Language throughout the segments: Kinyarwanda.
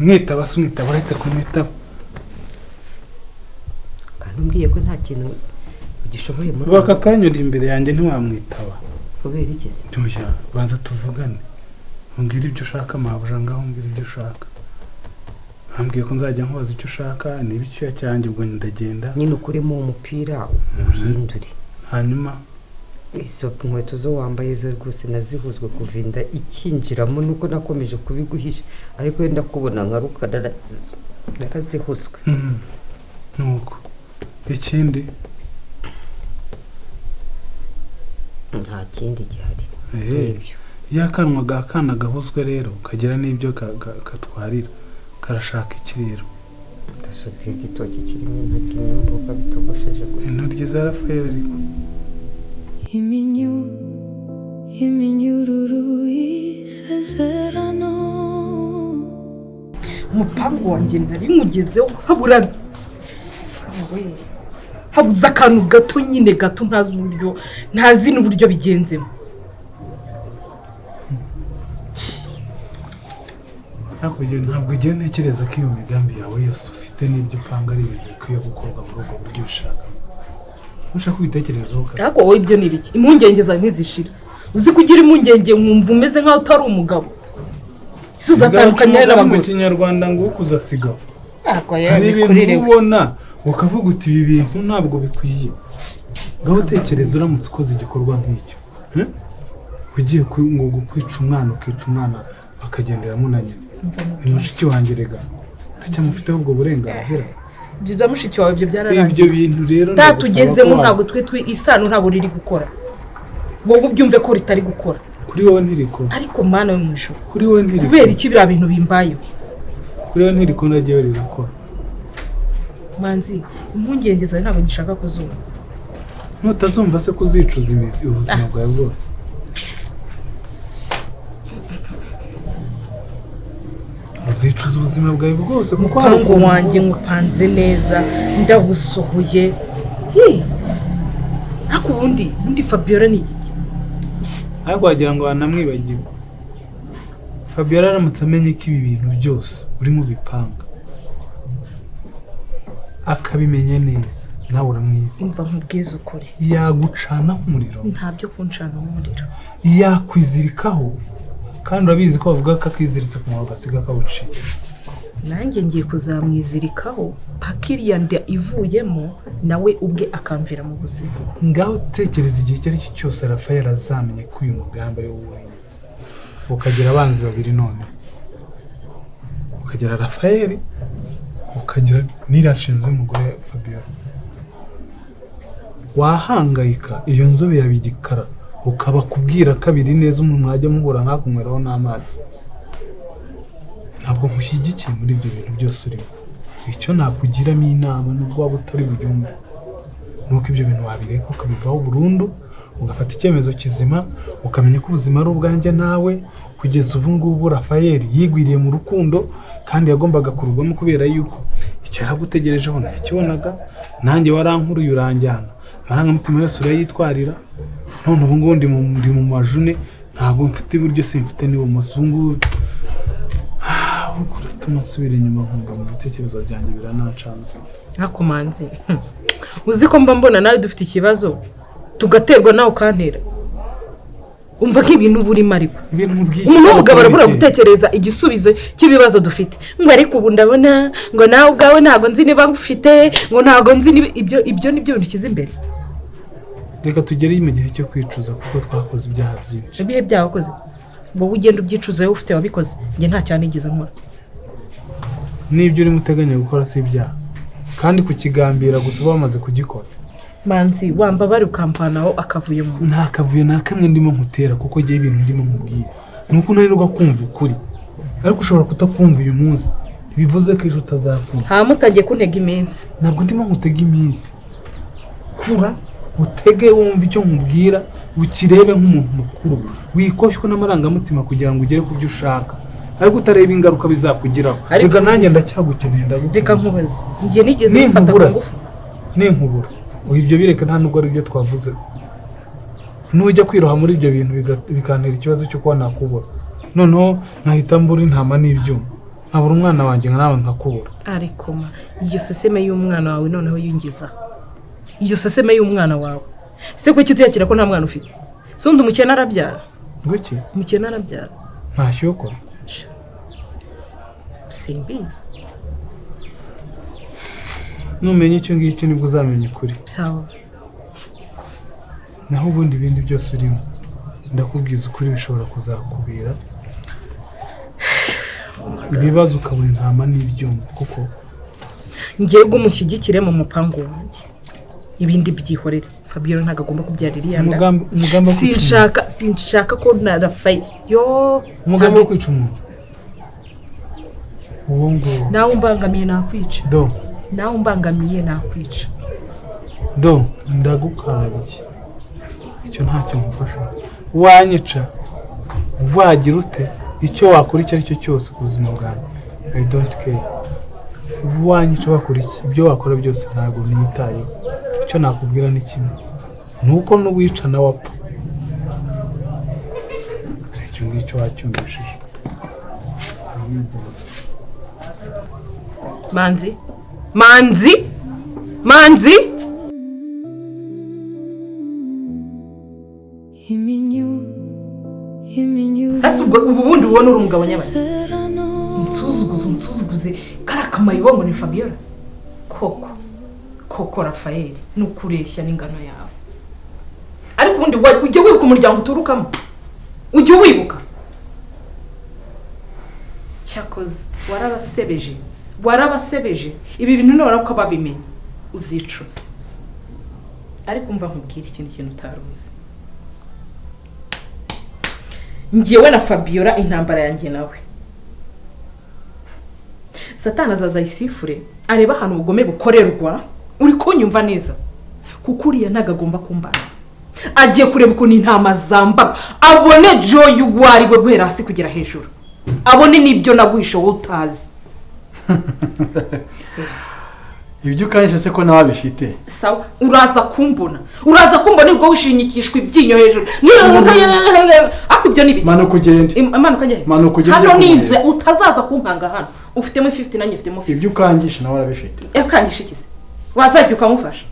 Mwitaba se umwitaba uretse kumwitaba. Kandi umbwiye ko nta kintu ugishoboye muri ubu aka kanya uri imbere yanjye ntiwamwitaba. Kubera iki se? Oya, banza tuvugane. Umbwire ibyo ushaka mabuja, ngaho umbwire ibyo ushaka. Bambwiye ko nzajya nkubaza icyo ushaka, niba icyuya cyanjye ubwo ndagenda. Nyine ukuremo uwo mupira uhindure. Hanyuma izo nkweto zo wambaye zo rwose nazihuzwe kuva inda ikinjiramo, nuko nakomeje kubiguhisha, ariko wenda kubona nkaruka narazihuzwe. Nuko ikindi nta kindi gihari. Nibyo. Iyo akanwa gakana gahuzwe rero kagira n'ibyo katwarira, karashaka iki rero? Ndasutse igitoki kirimo intoryi n'imboga bitogosheje gusa. Intoryi za Rafael ariko. Iminyururu y'isezerano. Umupangu wanjye nari nkugezeho, habura habuze akantu gato nyine gato, ntazi uburyo, ntazi n'uburyo bigenzemo. Ntabwo ugiye ntekereza ko iyo migambi yawe yose ufite n'ibyo upanga ari ibintu bikwiye gukorwa muri ubwo buryo ubishaka. Ushaka kubitekerezaho kare. Ariko wowe ibyo ni ibiki? Impungenge zawe ntizishira. Uzi ko ugira impungenge nkumva umeze nk'aho utari umugabo. Ese uzatandukanye n'abagore? Mu Kinyarwanda ngo ukuze asigaho. Hari ibintu ubona ukavuga uti ibi bintu ntabwo bikwiye. Ngaho utekereza uramutse ukoze igikorwa nk'icyo. Ugiye ngo kwica umwana, ukica umwana bakagenderamo na nyina. Ni mushiki wanjye rega, ndacyamufiteho ubwo burenganzira. Ibyo bya mushiki wawe ibyo byararangiye. Ibyo bintu rero tatugezemo ntabwo twe isano ntabwo riri gukora. Wowe ubyumve ko ritari gukora. Kuri wowe ntirikora. Ariko mana yo mu ijuru. Kuri wowe ntirikora. Kubera iki biriya bintu bimbayeho? Kuri wowe ntirikora, nagiye rirakora. Manzi, impungenge zawe ntabwo ngishaka kuzumva. Nutazumva se kuzicuza ubuzima bwawe bwose. Uzicuza ubuzima bwawe bwose kuko hari umupangu wanjye ngupanze neza ndabusohoye. Ariko ubundi Fabiola ni igiki? Ariko wagira ngo wanamwibagiwe. Fabiola aramutse amenye ko ibi bintu byose urimo bipanga akabimenya neza, nawe uramwizi. Umva nkubwize ukuri, yagucanaho umuriro. Ntabyo kuncanaho umuriro, yakwizirikaho. Kandi urabizi ko bavuga ko akiziritse ku mwobo gasiga kawuciye. Nanjye ngiye kuzamwizirikaho paka iriya nda ivuyemo, nawe ubwe akamvira mu buzima. Ngaho tekereza igihe icyo ari cyo cyose Rafael azamenye ko uyu mugambi ari wowe wenyine, ukagira abanzi babiri none, ukagira Rafael, ukagira n'irashinze umugore Fabiola. Wahangayika iyo nzobe yaba igikara, ukaba kubwira kabiri neza umuntu mwajya muhura ntakunyweraho n'amazi. Ntabwo nkushyigikiye muri ibyo bintu byose urimo. Icyo nakugiramo inama nubwo waba utari bubyumve, nuko ibyo bintu wabireka ukabivaho burundu, ugafata icyemezo kizima, ukamenya ko ubuzima ari ubwanjye nawe. Kugeza ubu ngubu Rafael yigwiriye mu rukundo kandi yagombaga kurugwamo kubera yuko icyo yaragutegerejeho ntakibonaga. Nanjye warankuruye uranjyana, amarangamutima yose urayitwarira. None ubu ngubu ndi mu majune, ntabwo mfite iburyo simfite n'ibumoso. Ubu ngubu uratuma nsubira inyuma nkumva mu bitekerezo byanjye biranancanze. Nkakumanzi, uzi ko mba mbona nawe dufite ikibazo tugaterwa nawe ukantera. Umva nk'ibintu burimo ariko umuntu w'umugabo arabura gutekereza igisubizo cy'ibibazo dufite. Ngo ariko ubu ndabona ngo nawe ubwawe ntabwo nzi niba ngufite, ngo ntabwo nzi niba ibyo nibyo bintu ushyize imbere. Reka tugere mu gihe cyo kwicuza kuko twakoze ibyaha byinshi. Ibihe byaha wakoze wowe ugenda ubyicuza wowe ufite wabikoze, njye nta cyane nigeze nkora. N'ibyo urimo uteganya gukora si ibyaha, kandi kukigambira gusa bamaze kugikora. Manzi, wambabari ukamvanaho akavuyo mu nta kavuyo na kamwe ndimo nkutera, kuko ngiye ibintu ndimo nkubwira nuko unanirwa kumva ukuri, ariko ushobora kutakumva uyu munsi ntibivuze ko ejo utazakumva. Nta mutagiye kuntega iminsi. Ntabwo ndimo nkutega iminsi. Kura utege wumva icyo nkubwira, ukirebe nk'umuntu mukuru, wikoshywe n'amarangamutima kugira ngo ugere ku byo ushaka, ariko utareba ingaruka bizakugiraho. Reka nanjye ndacyagukeneye, ndagukunda. Reka nkubaze, njye nigeze mfata ku ngufu? Ninkubura ibyo bireka, nta nubwo ari byo twavuze. Nujya kwiroha muri ibyo bintu bikantera ikibazo cyo kuba nakubura, noneho nkahita mbura intama n'ibyuma. Nkabura umwana wanjye nawe nkakubura. Ariko ma, iyo seseme y'umwana wawe noneho yingiza. Iyo seseme y'umwana wawe. Se kuki utiyakira ko nta mwana ufite? Se undi umukene arabyara? Ngwiki? Umukene arabyara. Ntashyuko. Simbizi. Numenya icyo ngicyo nibwo uzamenya ukuri. Sawa. Naho ubundi ibindi byose urimo ndakubwiza ukuri bishobora kuzakubera ibibazo ukabura intama n'ibyuma, kuko ngiye gumushyigikire mu mupango wanjye, ibindi byihorere. Fabiola ntabwo agomba kubyara iriya nda. Sinshaka ko na Rafael yo umugambi wo kwica umuntu uwo nguwo. Nawe umbangamiye nakwica. Do nawe umbangamiye nakwica. Do ndagukarabye, icyo ntacyo mufasha. Wanyica wagira ute, icyo wakora icyo ari cyo cyose ku buzima bwanjye I don't care. Wanyica wakora iki, ibyo wakora byose ntabwo nitayeho. Icyo nakubwira ni kimwe, nuko n'uwica nawe apfa. Icyo ngicyo wacyumvishije. Manzi, Manzi, Manzi. Ese ubwo ubundi ubona uri umugabo nyabaki? Unsuzuguze, unsuzuguze karakamaye ngo ni Fabiola. Koko koko Rafael nukureshya n'ingano yawe. Ariko ubundi ujye wibuka umuryango uturukamo. Ujye wibuka. Cyakoze warabasebeje. Warabasebeje. Ibi bintu nora ko babimenye uzicuza. Ariko umva nkubwira ikindi kintu utaruzi. Ngiyewe na Fabiola intambara yanjye nawe. Satani azaza isifure areba ahantu ubugome bukorerwa, uri kunyumva neza, kuko uriya ntago agomba kumbana. Agiye kureba ukuntu intama zambara, abone Joy uwari we guhera hasi kugera hejuru, abone n'ibyo naguhishe wowe utazi. Ibyo ukanyishe se ko nawe bifite? Sawa, uraza kumbona. Uraza kumbona ubwo wishinyikishwa ibyinyo hejuru. Ako ibyo ni biki? Manuka ugende. Manuka njye. Manuka ugende. Hano ninze utazaza kunkanga hano. Ufitemo 50 nanjye mfitemo 50. Ibyo ukangisha nawe arabifite. Yakangisha iki se? Wazajya ukamufasha.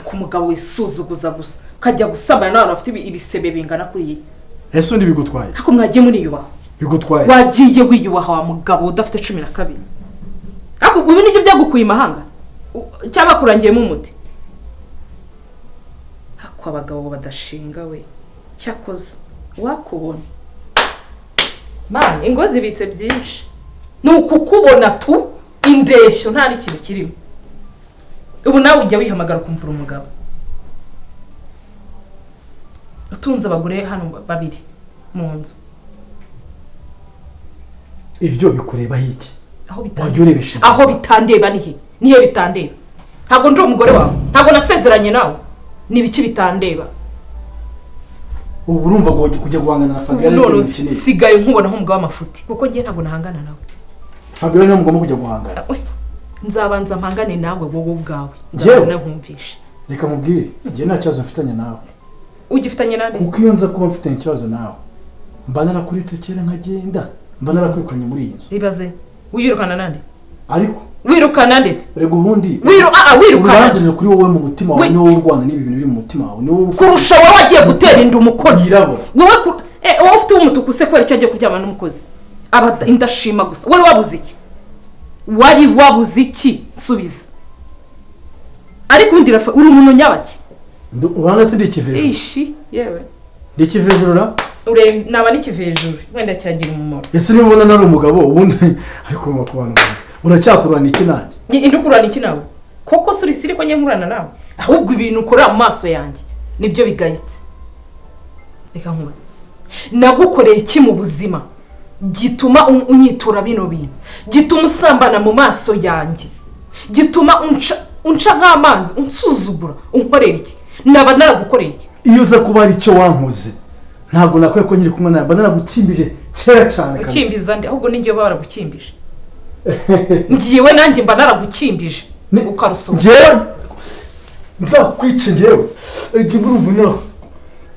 Ku mugabo wisuzuguza gusa ukajya gusambana n'abantu bafite ibisebe bingana kuri iyi. Ese undi bigutwaye? Ako mwagiye muriyubaha. Bigutwaye. Wagiye wiyubaha wa mugabo udafite 12. Ako ubu nibyo byagukuye imahanga cyaba kurangiyemo umuti. Ako abagabo badashinga we cyakoze wakubona. Man, ingo zibitse byinshi. Nukukubona tu indeshyo nta n'ikintu kirimo. Ubu nawe ujya wihamagara kumvura umugabo. Utunze abagore hano babiri mu nzu. Ibyo bikureba hiki? Aho bitandeba nihe? Nihe bitandeba? Ntago ndi umugore wawe, ntago nasezeranye nawe. Ni biki bitandeba? Ubu urumva ngo kujya guhangana na Fabiola none sigaye nkubona nk'umugabo w'amafuti, kuko ngiye ntago nahangana nawe. Fabiola niwe mugomba kujya guhangana. Nzabanza mpangane nawe wowe ubwawe. Nzabona nkumvishe. Reka mubwire, ngiye nta kibazo mfitanye nawe. Ugifitanye nande? Kuko iyo nza kuba mfitanye ikibazo nawe, mba narakuritse kera nkagenda, mba narakwirukanye muri iyi nzu. Ibaze. Wirukana nande? Ariko wirukana nde se? Rega ubundi wirukana uranzanira kuri wowe mu mutima wawe, ni wowe urwana n'ibi bintu biri mu mutima wawe, ni wowe kurusha wowe wagiye gutera inda umukozi. Wowe wowe ufite umutuku se kubera icyo agiye kuryamana n'umukozi. Aba indashima gusa. Wari wabuze iki? Wari wabuze iki? Subiza. Ariko undi uri umuntu nyabaki. Urana si ndikivejuru. Ishi yewe. Ndikivejuru ure naba nikivejuru wenda cyagira umumaro. Ese niba ubona nari umugabo ubundi ariko mu kubana uracyakurana iki nanjye? Indukurana iki nawe? Koko suri siri ko nyenkurana nawe? Ahubwo ibintu ukora mu maso yanjye nibyo bigayitse. Reka nkubaze. Nagukoreye iki mu buzima gituma unyitura bino bintu? Gituma usambana mu maso yanjye? Gituma unca nk'amazi, unsuzugura, unkorera iki? Naba naragukoreye iki? Iyo uza kuba ari cyo wankoze ntabwo nakwiye ko nyiri kumwe nawe, mba naragukimbije kera cyane kabisa. Ukimbiza nde? Ahubwo ningiye baba baragukimbije. Ngiyewe nanjye mba naragukimbije ukarusohoka. Njyewe nzakwica njyewe. Igihe urumva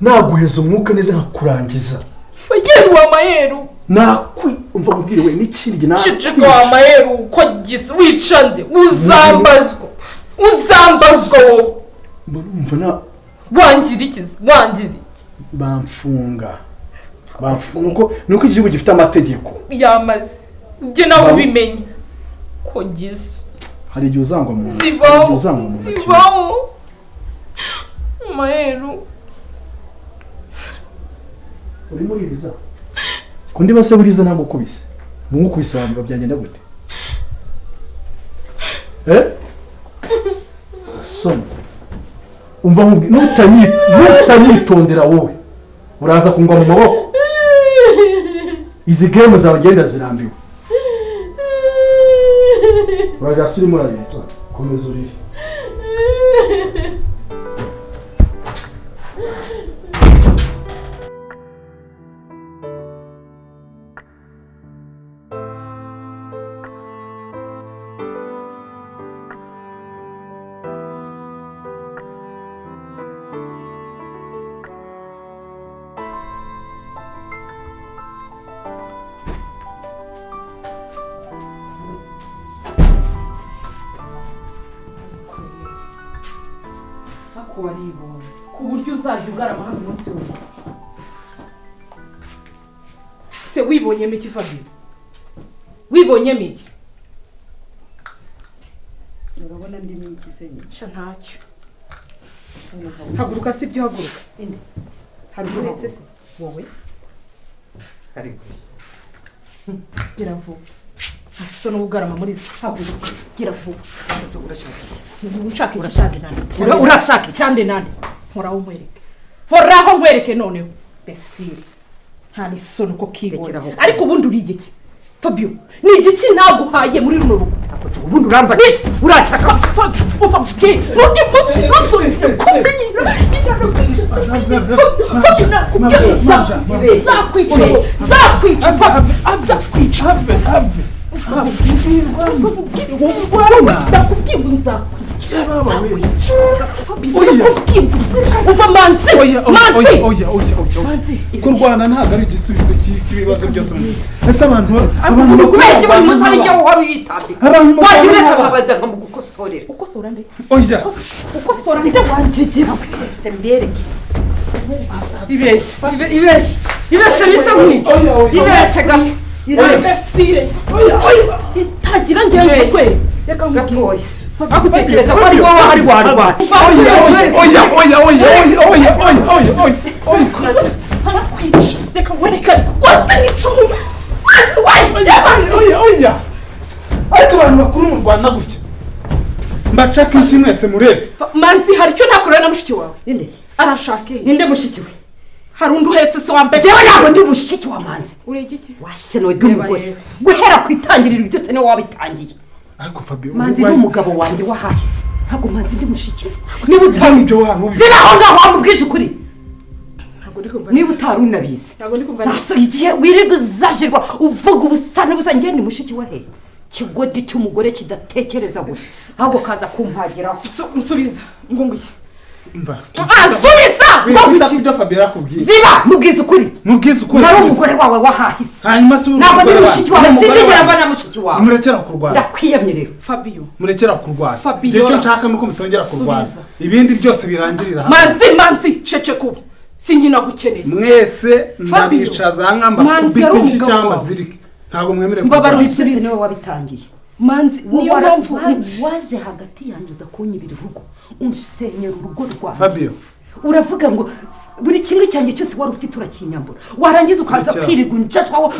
naguheza umwuka neza nkakurangiza. Fayeru wa mayeru. Nakwi umva mubwire we n'ikindi na ceceka amaheru uko gisa wica nde uzambazwa uzambazwa wowe mba na wangira iki wangira iki bamfunga bamfunga nuko igihugu gifite amategeko yamaze njye nawe ubimenye ko gisa hari igihe uzangwa mu zibaho zibaho maheru uri muririza kundi base buriza ntabwo kubise mwukubise abantu byagenda gute soma umva nutanyitondera wowe uraza kungwa mu maboko izi game zawe genda zirambiwe uragasuri murarira komeza urire ku buryo uzajya ugarama hano umunsi wose se wibonyemo iki Fabio wibonyemo iki urabona ndimo iki se sha ntacyo haguruka si byo haguruka haguruka se wowe ariko gira vuba so no ugarama muri izi haguruka gira vuba urashaka iki urashaka cyande nande nkoraho nkwereke nkoraho nkwereke noneho besire nta n'isoni uko kibonye ariko ubundi uri igiki Fabio ni igiki naguhaye muri runo rugo ubundi urambaza urashaka Fabio umva mbwire undi munsi ntusubire kumenya Fabio nakubwiye nzakwica nzakwica Fabio nzakwica have nakubwiye ngo nzakwica uva manzi manzi oya oya oya kurwana ntabwo ari igisubizo cy'ibibazo byose ese abantu abantu kubera iki buri munsi ari njye uhora uyitambika wajya ureka nkabanza nkamugukosorera ukosora nde oya ukosora nde wanjyegira wese mbereke ibeshye ibeshye ibeshye bita nk'iki ibeshye gato ibeshye oya oya itagira ngewe kwe reka gatoya bagutekereza ko ari wowe hari warwasa oya oya oya oya oya oya oya oya oya arakwica reka nkwereke ariko rwose n'icumu manzi wayi oya oya ariko abantu bakuru mu Rwanda gutya mbacaka inshyi mwese murebe manzi hari icyo nakorera na mushiki wawe ninde arashaka ninde mushiki we hari undi uhetse se wambaye jewe ntabwo ndi mushiki wa manzi urege iki washyano ry'umugore guhera ku itangiriro byose niwe wabitangiye ariko Fabio manzi ni umugabo wanjye wahahise ntabwo manzi ndi mushiki niba utari ibyo wari ziba aho ngaho wamubwije ukuri niba utari unabizi naso igihe wirirwa uzajirwa uvuga ubusa n'ubusa njye ni mushiki we he kigodi cy'umugore kidatekereza gusa ahubwo kaza kumpagiraho nsubiza ngo nguye mva nsubiza ngo iki ibyo Fabio yakubwiye ziba mubwize ukuri mubwize ukuri nari umugore wawe wahahise hanyuma si ntabwo ndi mushiki wawe sinzigera mbana mushiki wawe murekera kurwana ndakwiyamye rero Fabio murekera kurwana Fabio icyo nshaka nuko mutongera kurwana ibindi byose birangirira hamwe manzi manzi ceceka ubu sinkinagukeneye mwese ndabicaza nkamba kubita iki cyangwa zirike ntabwo mwemerewe mbabara unsubize niwe wabitangiye manzi niyo mpamvu waje hagati yanjye kunyibira urugo unsenyera urugo rwawe Fabio uravuga ngo buri kimwe cyanjye cyose wari ufite urakinyambura warangiza ukaza kwirirwa unjashwaho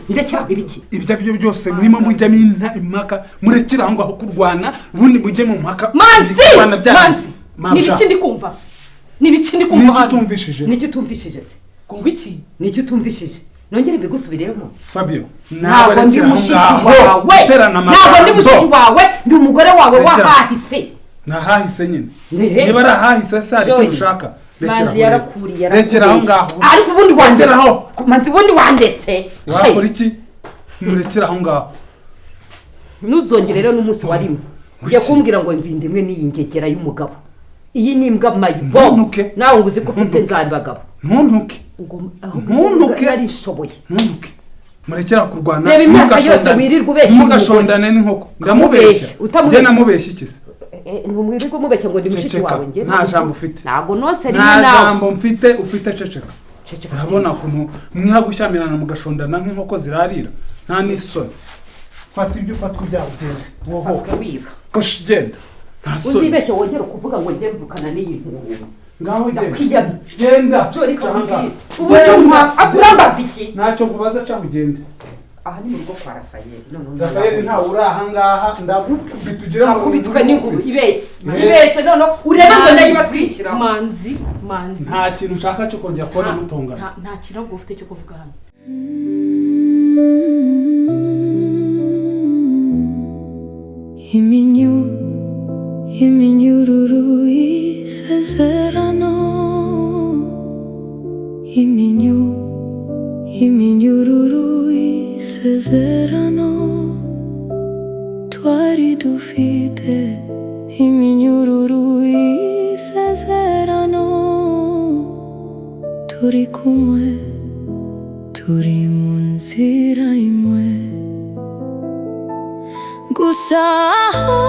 ndekera ibiki ibyo aribyo byose murimo mujyamo impaka murekera aho ngaho kurwana ubundi mujye mu mpaka manzi manzi ni ibiki ndi kumva ni ibiki ndi kumva niki utumvishije niki utumvishije se ngo iki niki utumvishije nongere mbigusubiremo Fabio ntabwo ndi mushiki wawe ntabwo ndi mushiki wawe ndi umugore wawe wahahise nahahise nyine niba ari ahahise se hari icyo ushaka manzi yarakuriye rekera aho ngaho ariko ubundi wanderaho manzi ubundi wandetse wakora iki murekera aho ngaho ntuzongere rero n'umunsi warimo ujya kumbwira ngo mvinde imwe n'iyi ngegera y'umugabo iyi ni imbwa mayibobo nawe ngo uzi ko ufite nzabagabo Ntuntuke. Ntuntuke. Narishoboye. Ntuntuke. Murekera kurwana. Reba imyaka yose wirirwa ubeshya uyu mugore. Mugashondane n'inkoko. Ndamubeshya. Utamubeshya. Njye namubeshya iki se? Ntumwirirwa umubeshya ngo ndi mushiki Ceceka. wawe njye. Nta jambo ufite. Ntabwo nose rimwe Nta nawe. jambo mfite ufite, ceceka. Ceceka. Urabona ukuntu mwiha gushyamirana mugashondana nk'inkoko zirarira. Nta n'isoni. Fata ibyo ufatwa ibyawe ugende. Wohoka. Fatwa wiba. Kosh genda. Nta soni. Uzibeshye wongere kuvuga ngo njye mvukana n'iyi ntungu. Ngaho genda. Ndakwiyamye. Genda. Jo, reka Cyangwa. nkubwire. Uburyo urambaza iki? Ntacyo nkubaza, cyangwa ugende. Aha ni mu rugo kwa Rafayeli. None Rafayeli ntawe uri aha ngaha, ndagukubita ugira ngo Nakubitwe n'inkuba ibeshye. Eh. Ibeshye none urebe ngo ndayibatwikira. Manzi, Manzi. Nta kintu nshaka cyo kongera kubona mutongana. Nta kintu ufite cyo kuvuga hano. Iminyururu y'isezerano, iminyururu y'isezerano twari dufite, iminyururu y'isezerano turi kumwe, turi mu nzira imwe gusa aho